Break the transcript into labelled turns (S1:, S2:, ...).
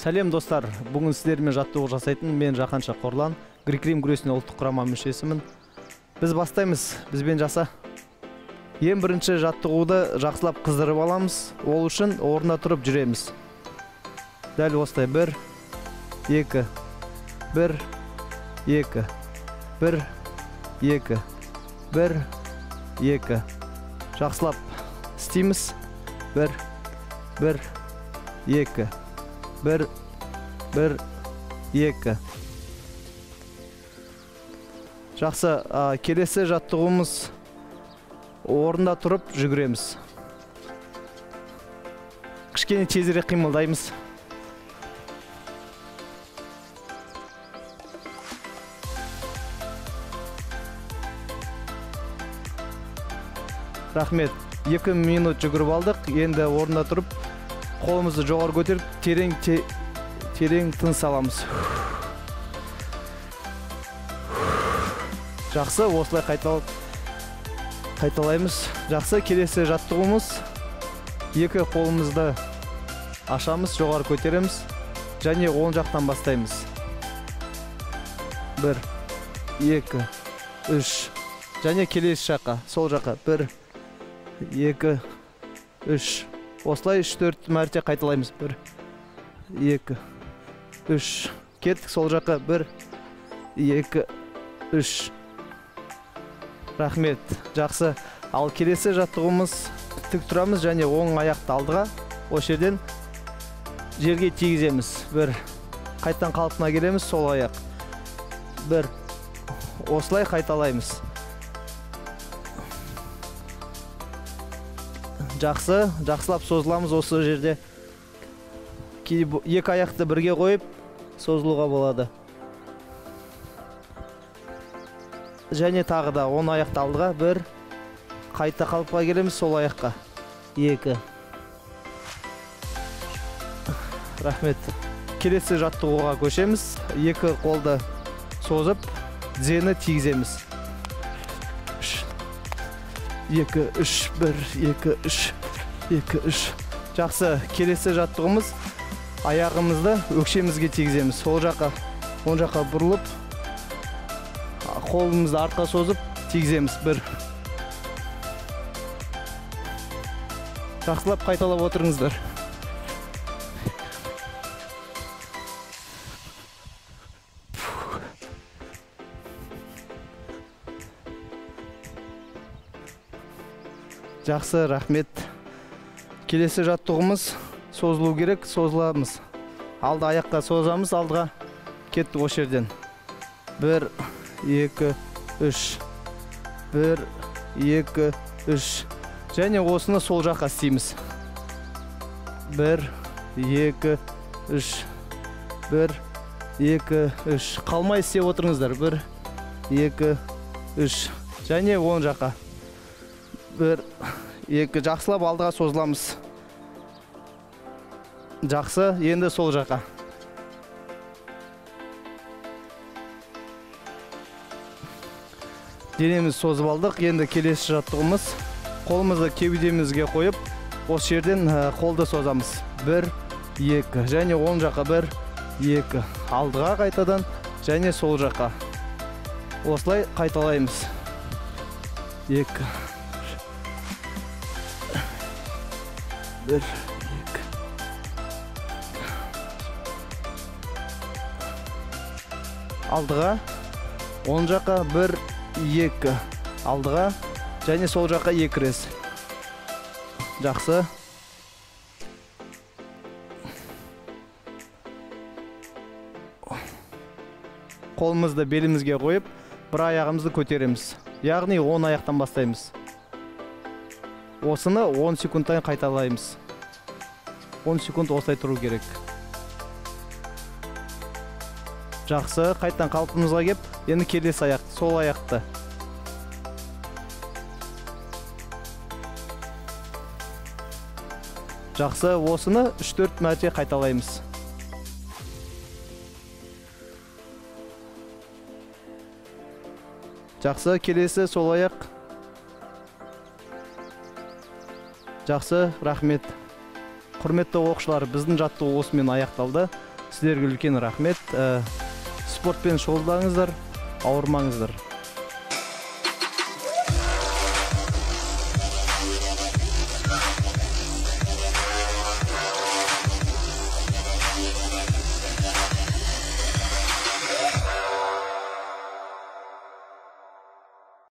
S1: Сәлем достар, бүгін сіздермен жаттығу жасайтын мен Жаһанша Қорлан, грек-рим күресінен ұлттық құрама мүшесімін. Біз бастаймыз, бізбен жаса. Ең бірінші жаттығуды жақсылап қыздырып аламыз, ол үшін орнына тұрып жүреміз. Дәл осылай 1, 2, 1, 2, 1, 2, 1, 2. Жақсылап істейміз. 1, 1, 2, 1, 1, 2. Жақсы, келесі жаттығуымыз орында тұрып жүгіреміз. Кішкене тезірек қимылдаймыз. Рахмет. 2 минут жүгіріп алдық. Енді орында тұрып, қолымызды жоғары көтеріп, терең тыныс аламыз. Жақсы, осылай қайталаймыз. Жақсы, келесі жаттығуымыз. Екі қолымызды ашамыз, жоғары көтереміз және оң жақтан бастаймыз. 1, 2, 3. Және келесі жаққа, сол жаққа. 1, 2, 3. Осылай 3-4 мәрте қайталаймыз. 1, 2, 3. Кеттік сол жаққа. 1, 2, 3. Рахмет. Жақсы. Ал келесі жаттығуымыз тік тұрамыз және оң аяқты алдыға, осы жерден жерге тигіземіз. 1. Қайтадан қалпына келеміз, сол аяқ. 1. Осылай қайталаймыз. Жақсы, жақсылап созыламыз осы жерде. Екі аяқты бірге қойып созылуға болады. Және тағы да оң аяқты алдыға, 1, қайта қалыпқа келеміз сол аяққа. 2. Рахмет. Келесі жаттығуға көшеміз. Екі қолды созып, тізені тигіземіз. 3, 2, 3, 1, 2, 3, 2, 3. Жақсы, келесі жаттығумыз аяғымызды өкшемізге тигіземіз. Сол жаққа, оң жаққа бұрылып, қолымызды артқа созып тигіземіз. 1. Жақсылап қайталап отырыңыздар. Жақсы, рахмет. Келесі жаттығумыз созылу керек, созыламыз. Алды аяққа созамыз, алдыға. Кеттік осы жерден. 1, 2, 3. 1, 2, 3. Және осыны сол жаққа істейміз. 1, 2, 3. 1, 2, 3. Қалмай істеп отырыңыздар. 1, 2, 3. Және оң жаққа. 1, 2. Жақсылап алдыға созыламыз. Жақсы, енді сол жаққа. Денемізді созып алдық. Енді келесі жаттығумыз. Қолымызды кеудемізге қойып, осы жерден қолды созамыз. 1, 2. Және оң жаққа 1, 2. Алдыға қайтадан және сол жаққа. Осылай қайталаймыз. 2, 1, 2. Алдыға, оң жаққа 1, 2. Алдыға және сол жаққа 2 рет. Жақсы. Қолымызды белімізге қойып, бір аяғымызды көтереміз. Яғни оң аяқтан бастаймыз. Осыны 10 секундтан қайталаймыз. 10 секунд осылай тұру керек. Жақсы, қайтадан қалпымызға кеп, енді келесі аяқ, сол аяқты. Жақсы, осыны 3-4 мәрте қайталаймыз. Жақсы, келесі сол аяқ. Жақсы, рахмет. Құрметті оқушылар, біздің жаттығу осымен аяқталды. Сіздерге үлкен рахмет. Спортпен шұғылданыңыздар, ауырмаңыздар.